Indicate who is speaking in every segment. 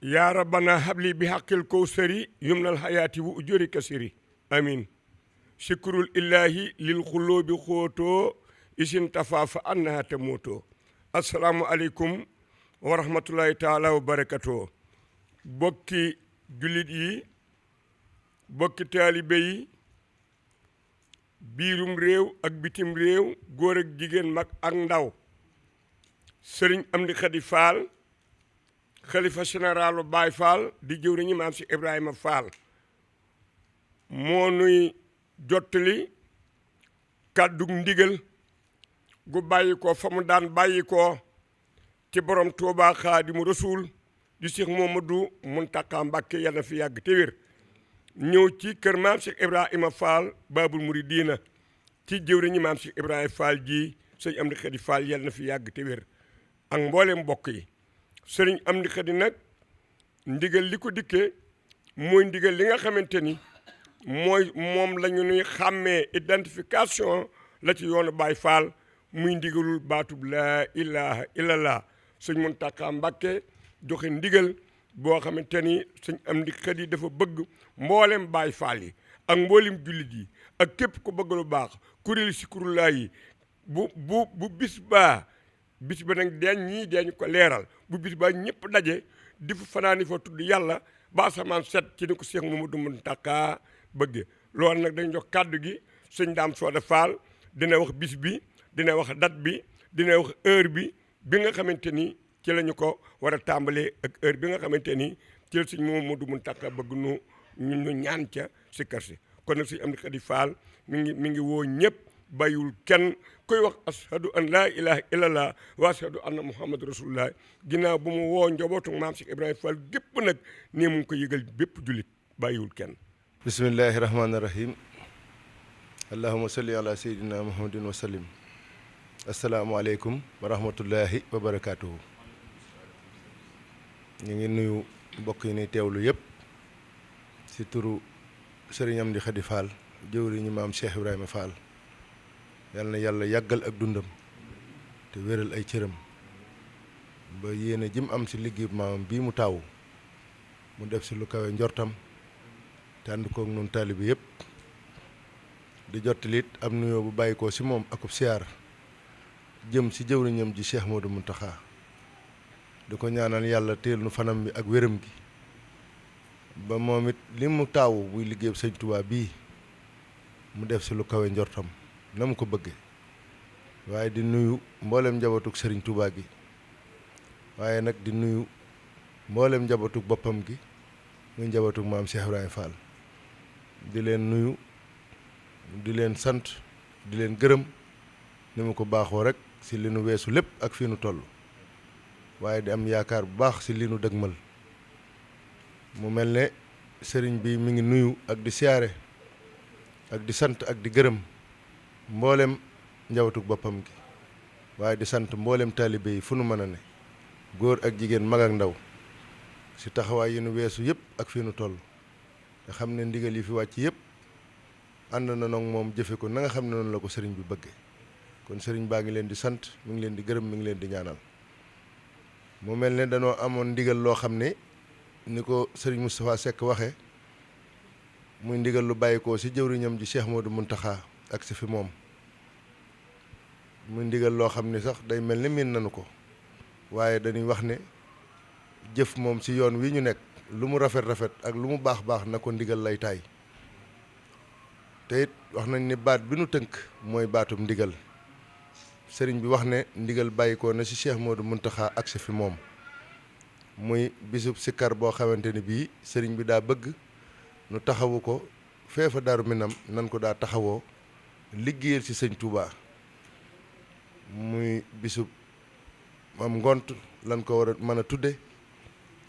Speaker 1: yaa rabbana habli bi haqqil kawsari yumnal hayaati wu ujuri kasiri amin sikrul illahi lil xuloobi xootoo isin tafa fa annaha tamootoo assalaamu aleykum wa rahmatullahi taala wa barakatoo bokki jullit yi bokki taalibe yi biirum réew ak bitim réew góor ak jigéen mag ak ndaw sëriñ Amdi Khady Fall xalifa généralu Baay Fall di jëwriñu maam si Ibrahima Fall moo nuy jottali kàddu ndigal gu bàyyi ko fa mu daan bàyyi ko ci borom Tuubaa Xaadimu Rasuul di Cheikh Mamadou Muntaqa Mbàkke yal na fi yàgg te wér ñëw ci kër maam si Ibrahima Fall Baabul Muridiina ci jëwriñu maam si Ibrahima Fall ji sëñ Amdi Khady Fall yal na fi yàgg te wér ak mboolem mbokk yi sëriñ Amdi Khady nag ndigal li ko dikkee mooy ndigal li nga xamante ni mooy moom la ñu nuy xàmmee identification la ci yoonu Baay Fall muy ndigalul baatub laa ilaha illallah sëñ Muntaqa Mbàkke joxe ndigal boo xamante ni sëñ Amdi Khady dafa bëgg mboolem Baay Fall yi ak mboolem jullit yi ak képp ku bëgg lu baax kuréel Zikrullaah yi bu bis ba nag deeñ ko leeral bu bis ba ñëpp daje di fa fanaani fa tudd yàlla ba asamaan set ci ni ko Cheikh Mamadou Muntaqa bëgge loolu nag dañ jox kàddu gi sëñ Daam Sooda Fall dina wax bis bi dina wax date bi dina wax heure bi nga xamante ni ci la ñu ko war a tàmbalee ak heure bi nga xamante ni ci la sëñ Mamadou Muntaqa bëgg ñu ñaan ca si kër si kon nag sëñ Amdi Khady Fall mi ngi woo ñëpp bàyyiwul kenn koy wax ashadu an laa ilaha illallah wa ashadu anna muhammad rasulullah ginnaaw bu mu woo njabootu maam si Ibrahima Fall gépp nag nii mu ngi ko yëgal bépp jullit bàyyiwul kenn
Speaker 2: bismillahi rahmaani rahim allahuma salli ala sayyidina muhammadin wa sallim asalaamualeykum wa rahmatullahi wa barakaatuhu ñu ngi nuyu mbokk yi ni teewlu yëpp si turu sëriñ Amdi Khady Fall jëwriñu maam Cheikh Ibrahima Fall yal na yàlla yàggal ak dundam te wéral ay cëram ba yéene jim am si liggéey maamam bii mu taawu mu def si lu kawe njortam te ànd koog noonu taalibi yëpp di jottalit am nuyoo bu bàyyi ko si moom akub siyaar jëm si jëwriñam ji Cheikh Modou Muntaqa di ko ñaanal yàlla teel nu fanam bi ak wéram gi ba moom it li mu taawu buy liggéey sëñ Tuubaa bii mu def si lu kawe njortam na mu ko bëggee waaye di nuyu mboolem njabootug sëriñ Tuubaa gi waaye nag di nuyu mboolem njabootug boppam gi muy njabootug maam Cheikh Ibrahima Fall di leen nuyu di leen sant di leen gërëm ni mu ko baaxoo rek si li nu weesu lépp ak fii nu toll waaye di am yaakaar bu baax si li nu dëgmal mu mel ne sëriñ bi mi ngi nuyu ak di siyaare ak di sant ak di gërëm mboolem njabootug boppam gi waaye di sant mboolem taalibe yi fu nu mën a ne góor ak jigéen mag ak ndaw si taxawaay yi nu weesu yëpp ak fii nu toll te xam ne ndigal yi fi wàcc yëpp ànd na noog moom jëfe ko na nga xam ne noonu la ko sëriñ bi bëggee kon sëriñ baa ngi leen di sant mi ngi leen di gërëm mi ngi leen di ñaanal mu mel ne danoo amoon ndigal loo xam ne ni ko sëriñ Moustapha Seck waxee muy ndigal lu bàyyi ko si jëwriñam ji Cheikh Modou Muntaqa ak si fi moom muy ndigal loo xam ne sax day mel ni miin nanu ko waaye dañuy wax ne jëf moom si yoon wi ñu nekk lu mu rafet-rafet ak lu mu baax-baax na ko ndigal lay taay te it wax nañ ne baat bi nu tënk mooy baatum ndigal sëriñ bi wax ne ndigal bàyyi ko na si Cheikh Modou Muntaqa ak si fi moom muy bisub sikkar boo xamante ni bii sëriñ bi daa bëgg nu taxawu ko feefa Daaru Minam nan ko daa taxawoo liggéeyal ci sëñ Touba muy bisub am ngont lan ko war a mën a tudde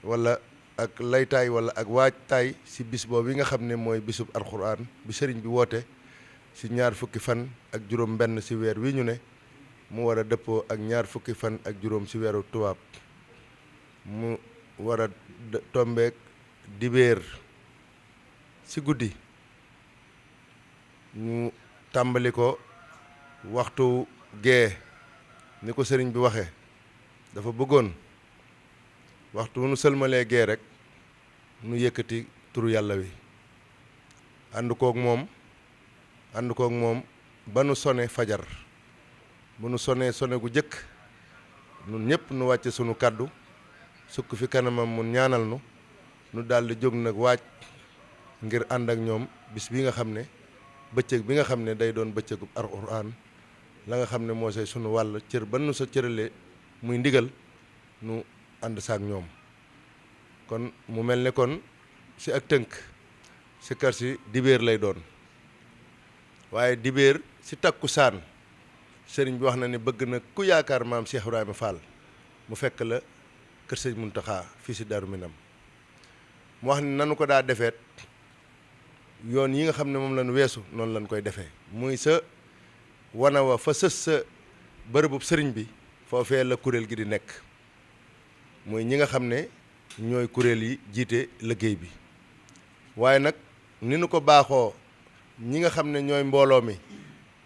Speaker 2: wala ak laytaay wala ak waajtaay ci bis boobu yi nga xam ne mooy bisub alxuraan bi sëriñ bi woote ci ñaar fukki fan ak juróom benn ci weer wi ñu ne mu war a dëppoo ak ñaar fukki fan ak juróom ci weeru tubaab mu war a tombeek dibéer ci guddi ñu tàmbali ko waxtu gee ni ko sëriñ bi waxee dafa bëggoon waxtu nu sëlmalee gee rek nu yëkkati turu yàlla wi ànd koog moom ba nu sone fajar. bu nu sonee sone gu jëkk nun ñëpp nu wàcce sunu kàddu sukk fi kanamam mu ñaanal nu daldi jóg nag waaj ngir ànd ak ñoom bis bi nga xam ne bëccëg bi nga xam ne day doon bëccëgu alxuraan la nga xam ne moo say sunu wàll cër ba nu sa cëralee muy ndigal nu ànd saak ñoom. kon mu mel ne kon si ak tënk si kar si dibéer lay doon waaye dibéer si takkusaan sëriñ bi wax na ne bëgg na ku yaakaar maam Cheikh Ibrahima Fall mu fekk la kër sëñ Muntaxa fii si Daaru Minam mu wax ne nanu ko daa defeet yoon yi nga xam ne moom lañ weesu noonu lañ koy defee muy sa wana wa fa sës sa bërëbub sëriñ bi foofee la kuréel gi di nekk muy ñi nga xam ne ñooy kuréel yi jiite liggéey bi waaye nag ni nu ko baaxoo ñi nga xam ne ñooy mbooloo mi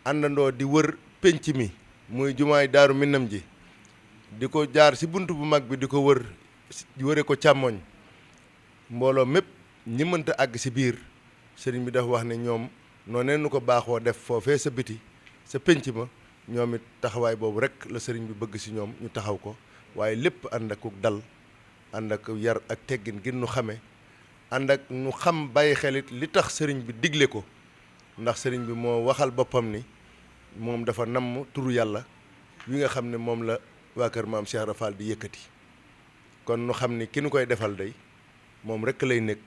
Speaker 2: àndandoo di wër penc mi muy jumaay Daaru Minam ji di ko jaar ci bunt bu mag bi di ko wëre ko càmmoñ mbooloo mépp ñi mënta àgg ci biir sëriñ bi dafa wax ne ñoom noonee nu ko baaxoo def foofee sa biti sa penc ma ñoom it taxawaay boobu rek la sëriñ bi bëgg ci ñoom ñu taxaw ko waaye lépp ànd ak dal ànd ak yar ak teggin ngir nu xame ànd ak nu xam bàyyi xelit li tax sëriñ bi digle ko ndax sëriñ bi moo waxal boppam ni moom dafa namm turu yàlla wi nga xam ne moom la waa kër maam Cheikh Ibra Fall di yëkkati kon nu xam ni ki nu koy defal day moom rekk lay nekk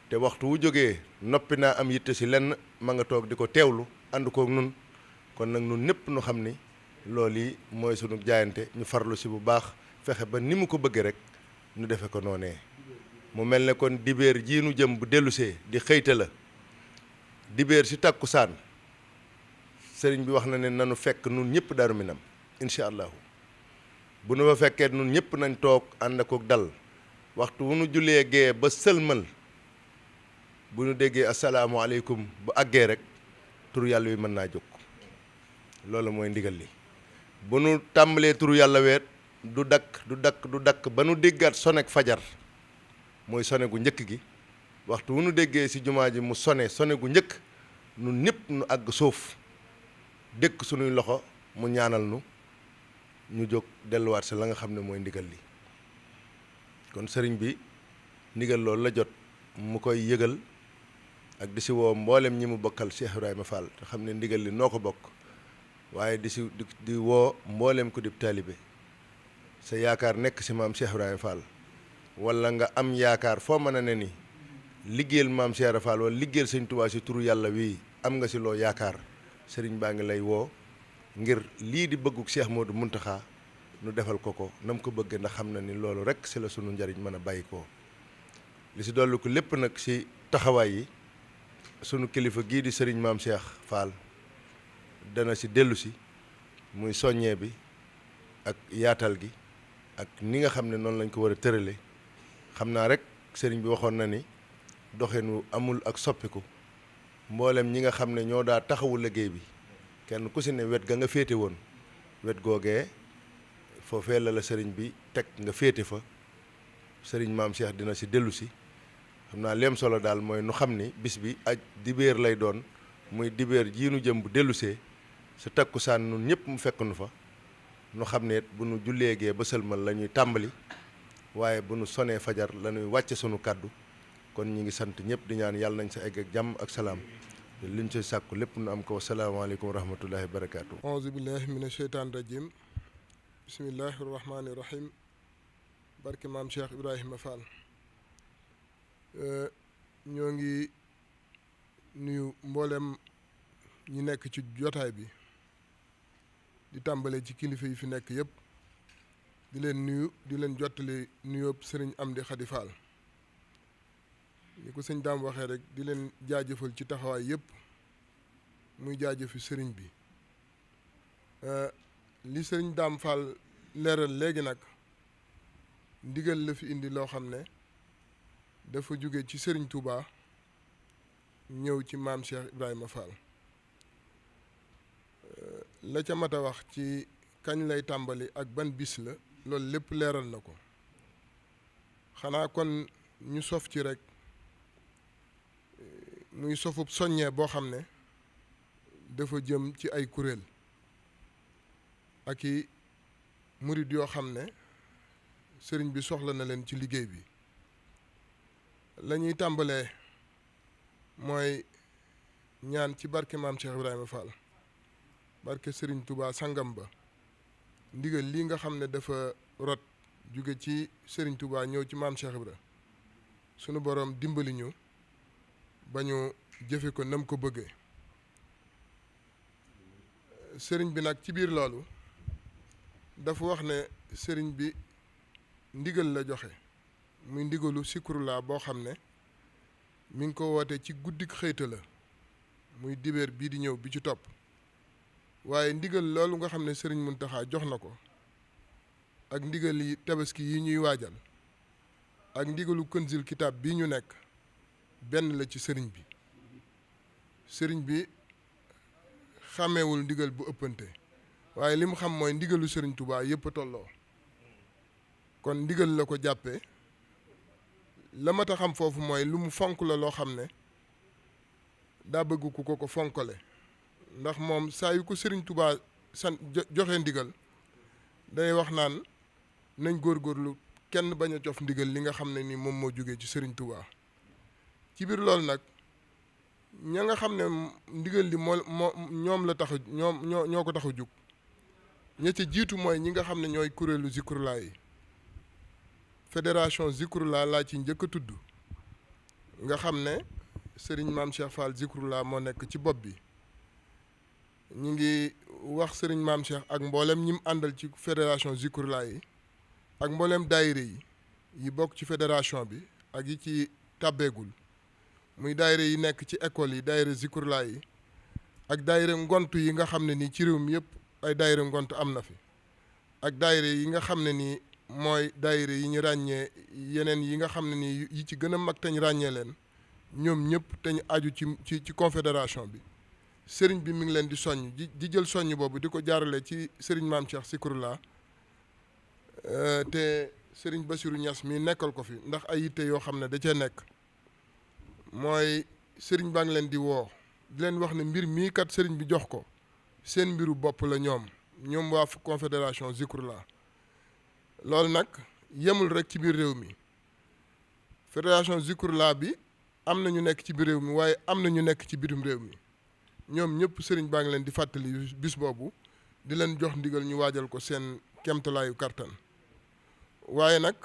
Speaker 2: te waxtu wu jógee noppi naa am yitte ci lenn ma nga toog di ko teewlu ànd kook nun kon nag nun ñépp nu xam ni loolu yi mooy sunu jaayante ñu farlu ci bu baax fexe ba ni mu ko bëggee rek nu defe ko noonee mu mel ne kon dibéer jii nu jëm bu dellusee di xëyta la dibéer ci takkusaan sëriñ bi wax na ne nanu fekk nun ñëpp Daaru Minam incha allahu bu nu fa fekkee nun ñëpp nañ toog ànd ak dal waxtu wu nu jullee gee ba sëlmal bu nu déggee asalaamualeykum bu àggee rek turu yàlla wi mën naa jóg loolu mooy ndigal li bu nu tàmbalee turu yàlla weet du dakk ba nu déggaat sonek fajar mooy sone gu njëkk gi waxtu wu nu déggee ci jumaa ji mu sone gu njëkk nun ñëpp nu àgg suuf dëkk sunuy loxo mu ñaanal nu ñu jóg delluwaat si la nga xam ne mooy ndigal li kon sëriñ bi ndigal loolu la jot mu koy yëgal ak di si woo mboolem ñi mu bokkal Cheikh Ibrahima Fall te xam ne ndigal li noo ko bokk waaye di woo mboolem ku dib taalibe sa yaakaar nekk si maam Cheikh Ibrahima Fall wala nga am yaakaar foo mën a ne ni liggéeyal maam Cheikh Ibrahima Fall wala liggéeyal sëñ Tuubaa si turu yàlla wii am nga si loo yaakaar sëriñ baa ngi lay woo ngir lii di bëgguk Cheikh Modou Mountakha nu defal ko na mu ko bëggee ndax xam na ni loolu rek si la sunu njariñ mën a bàyyi ko li si dolli ko lépp nag si taxawaay yi sunu kilifa gii di sëriñ maam Cheikh Fall dana si dellu si muy soññee bi ak yaatal gi ak ni nga xam ne noonu lañ ko war a tërale xam naa rek sëriñ bi waxoon na ni doxinu amul ak soppiku mboolem ñi nga xam ne ñoo daa taxawu liggéey bi kenn ku si ne wet ga nga féete woon wet googee foofee la sëriñ bi teg nga féete fa sëriñ maam Cheikh dina si dellu si xam naa leem solo daal mooy nu xam ni bis bi aj dibéer lay doon muy dibéer jii nu jëm bu dellusee sa takkusaan nun ñëpp mu fekk nu fa nu xam ne bu nu julleegee ba sëlmal la ñuy tàmbali waaye bu nu sonee fajar la ñuy wàcce sunu kàddu kon ñi ngi sant ñëpp di ñaan yàlla nañ sa egg ak jàmm ak salaam liñ ci sàkku lépp nu am ko wasalaamaaleykum wa rahmatullahi wa barakaatu.
Speaker 3: auzu billahi mina sheytaan rajim bismillahi rahmaani rahim barke maam Cheikh Ibrahima Fall ñoo ngi nuyu mboolem ñi nekk ci jotaay bi di tàmbale ci kilifa yi fi nekk yëpp di leen nuyu di leen jottali nuyoob sëriñ Amdi Khady Fall ni ko sëñ daam waxee rek di leen jaajëfal ci taxawaay yëpp muy jaajëfi sëriñ bi li sëriñ daam Fall leeral léegi nag ndigal la fi indi loo xam ne dafa jóge ci sëriñ Touba ñëw ci maam Cheikh Ibrahima Fall la ca mat a wax ci kañ lay tàmbali ak ban bis la loolu lépp leeral na ko xanaa kon ñu sof ci rek muy sofub soññee boo xam ne dafa jëm ci ay kuréel ak i murit yoo xam ne sëriñ bi soxla na leen ci liggéey bi. la ñuy tàmbalee mooy ñaan ci barke maam Cheikh Ibrahima Fall barke Serigne Touba sangam ba ndigal lii nga xam ne dafa rot jóge ci Serigne Touba ñëw ci maam Cheikh Ibra sunu boroom dimbali ñu ba ñu jëfe ko nam ko bëggee. sëriñ bi nag ci biir loolu dafa wax ne sëriñ bi ndigal la joxe muy ndigalu Zikrullah boo xam ne mi ngi ko woote ci guddik xëyta la muy dibéer bii di ñëw bi ci topp. waaye ndigal loolu nga xam ne sëriñ Muntaxa jox na ko ak ndigal yi tabaski yi ñuy waajal ak ndigalu Kanzul Kitab bii ñu nekk benn la ci sëriñ bi. sëriñ bi xàmmeewul ndigal bu ëppante waaye li mu xam mooy ndigalu sëriñ Touba yëpp a tolloo kon ndigal la ko jàppee. la mat a xam foofu mooy lu mu fonk la loo xam ne daa bëgg ku ko fonkale ndax moom saa yu ko sëriñ Touba joxe ndigal day wax naan nañ góorgóorlu kenn bañ a cof ndigal li nga xam ne ni moom moo jógee ci sëriñ Touba. ci biir loolu nag ña nga xam ne ndigal li ñoom la tax ñoo ko tax a jug ña ca jiitu mooy ñi nga xam ne ñooy kuréelu Zikrullah yi. fédération Zikrullah laa ci njëkk a tudd nga xam ne sëriñ maam Cheikh Fall Zikrullah moo nekk ci bopp bi. ñu ngi wax sëriñ maam Cheikh ak mboolem ñi mu àndal ci fédération Zikrullah yi ak mboolem daayira yi bokk ci fédération bi ak yi ci tàbbeegul muy daayira yi nekk ci école yi daayira Zikrullah yi ak daayira ngont yi nga xam ne nii ci réew mi yëpp ay daayira ngont am na fi ak daayira yi nga xam ne nii mooy daayira yi ñu ràññee yeneen yi nga xam ne nii yi ci gën a mag te ñu ràññee leen ñoom ñëpp te ñu aju ci confédération bi. sëriñ bi mi ngi leen di soññ di jël soññ boobu di ko jaarale ci sëriñ maam Cheikh Zikrullah te sëriñ Bassirou Niass mi nekkal ko fi ndax ay yitte yoo xam ne da cee nekk mooy sëriñ baa ngi leen di woo di leen wax ne mbir mii kat sëriñ bi jox ko seen mbiru bopp la ñoom waa confédération Zikrullah. loolu nag yemul rek ci biir réew mi fédération Zikrullah bi am na ñu nekk ci biir réew mi waaye am na ñu nekk ci bitim réew mi. ñoom ñëpp sëriñ baa ngi leen di fàttali bis boobu di leen jox ndigal ñu waajal ko seen kemtalaayu kartan waaye nag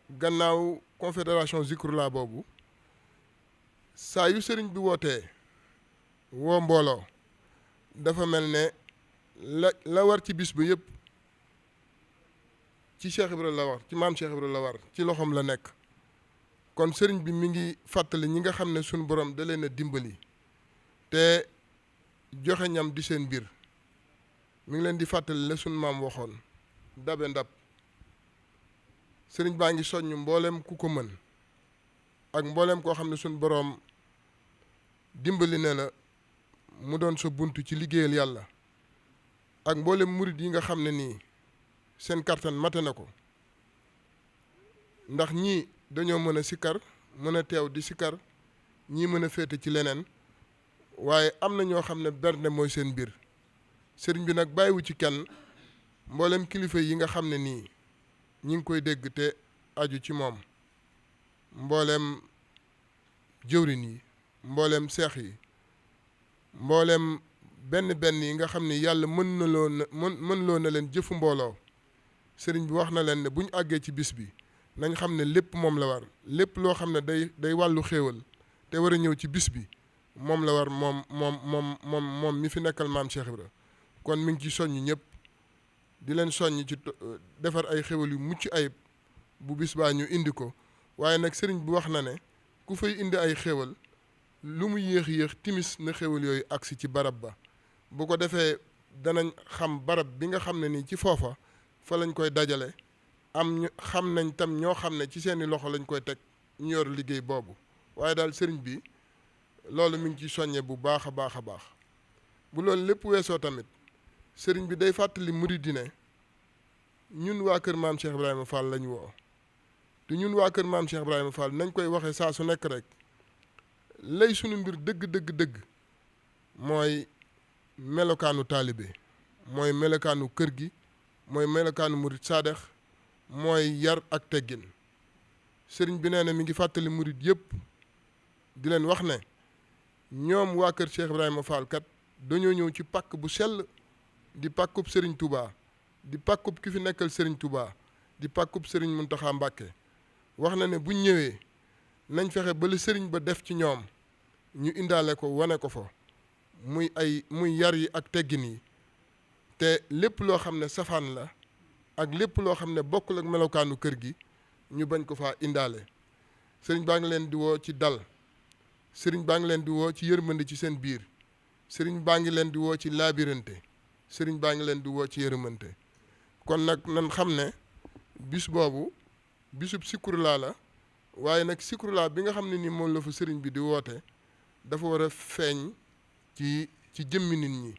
Speaker 3: gannaaw confédération Zikrullah boobu saa yu sëriñ bi wootee woo mbooloo dafa mel ne la war ci bis ba yëpp ci Cheikh Ibra la war ci maam Cheikh Ibra la war ci loxoom la nekk kon sëriñ bi mi ngi fàttali ñi nga xam ne suñu borom da leen a dimbali te joxe ñam di seen biir mi ngi leen di fàttali la suñ maam waxoon dabe ndab sëriñ baa ngi soññ mboolem ku ko mën ak mboolem koo xam ne suñ boroom dimbali ne la mu doon sa bunt ci liggéeyal yàlla ak mboolem murit yi nga xam ne nii seen kartan mate na ko ndax ñii dañoo mën a sikkar mën a teew di sikkar ñii mën a féete ci leneen waaye am na ñoo xam ne bernde mooy seen mbir sëriñ bi nag bàyyiwu ci kenn mboolem kilifa yi nga xam ne nii ñi ngi koy dégg te aju ci moom mboolem jëwrin yi mboolem seex yi mboolem benn yi nga xam ne yàlla mën loo na leen jëfu mbooloo sëriñ bi wax na leen ne bu ñu àggee ci bis bi nañ xam ne lépp moom la war lépp loo xam ne day wàllu xéewal te war a ñëw ci bis bi moom la war moom mi fi nekkal maam Cheikh Ibra kon mi ngi ci soññ ñëpp di leen soññ ci defar ay xéwal yu mucc ayib bu bis baa ñu indi ko waaye nag sëriñ bi wax na ne ku fay indi ay xéwal lu mu yéex timis na xéwal yooyu agsi ci barab ba bu ko defee danañ xam barab bi nga xam ne nii ci foofa fa lañ koy dajale xam nañ tam ñoo xam ne ci seeni loxo lañ koy teg ñu yor liggéey boobu waaye daal sëriñ bi loolu mi ngi ci soññe bu baax a baax a baax bu loolu lépp weesoo tamit sëriñ bi day fàttali murid yi ne ñun waa kër maam Cheikh Ibrahima Fall lañu woo te ñun waa kër maam Cheikh Ibrahima Fall nañ koy waxee saa su nekk rek lay sunu mbir dëgg mooy melokaanu taalibe mooy melokaanu kër gi mooy melokaanu murit saadex mooy yar ak teggin sëriñ bi nee na mi ngi fàttali murit yëpp di leen wax ne ñoom waa kër Cheikh Ibrahima Fall kat dañoo ñëw ci pàkk bu sell di pàkkub sëriñ Touba di pàkkub ki fi nekkal sëriñ Touba di pàkkub sëriñ Muntaxa Mbàkke wax na ne buñ ñëwee nañ fexe ba la sëriñ ba def ci ñoom ñu indaale ko wane ko fa muy yar yi ak teggin yi te lépp loo xam ne safaan la ak lépp loo xam ne bokkul ak melokaanu kër gi ñu bañ ko faa indaale sëriñ baa ngi leen di woo ci dal sëriñ baa ngi leen di woo ci yërmande ci seen biir sëriñ baa ngi leen di woo ci laabirante sëriñ baa ngi leen di woo ci yërmante kon nag nan xam ne bis boobu bisub sikurlaa la waaye nag sikurlaa bi nga xam ne ni moom la fa sëriñ bi di woote dafa war a feeñ ci jëmmi nit ñi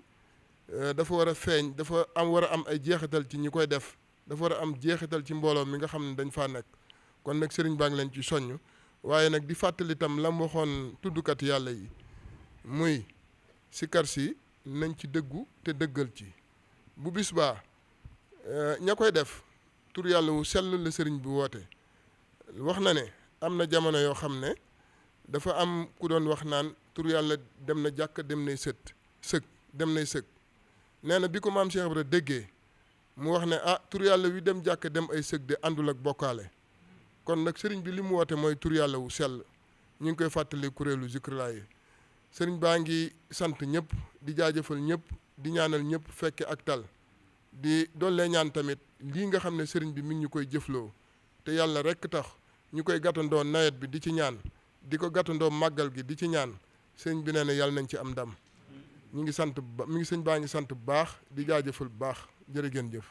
Speaker 3: dafa war a feeñ dafa war a am ay jeexital ci ñi koy def dafa war a am jeexital ci mbooloo mi nga xam ne dañ faa nekk kon nag sëriñ baa ngi leen ci soññ waaye nag di fàttali itam la mu waxoon tuddukat yàlla yi muy sikar si nañ ci dëggu te dëggal ci bu bis baa ña koy def tur yàlla wu sell la sëriñ bi woote wax na ne am na jamono yoo xam ne dafa am ku doon wax naan tur yàlla dem na jàkk dem nay dem nay sëg nee na bi ko maam Cheikh Ibra déggee mu wax ne tur yàlla wi dem jàkk dem ay sëg de àndul ak bokkaale kon nag sëriñ bi li mu woote mooy tur yàlla wu sell ñu ngi koy fàttali kuréelu Zikrulaay yi sëriñ baa ngi sant ñëpp di jaajëfal ñëpp di ñaanal ñëpp fekke ak tal di dollee ñaan tamit lii nga xam ne sëriñ bi mi ngi ñu koy jëfloo te yàlla rekk tax ñu koy gàttandoo nawet bi di ci ñaan di ko gàttandoo màggal gi di ci ñaan sëriñ bi nee na yàlla nañ ci am ndam ñu ngi sant mi ngi sëñ baa ngi sant bu baax di jaajëfal bu baax jërë ngeen jëf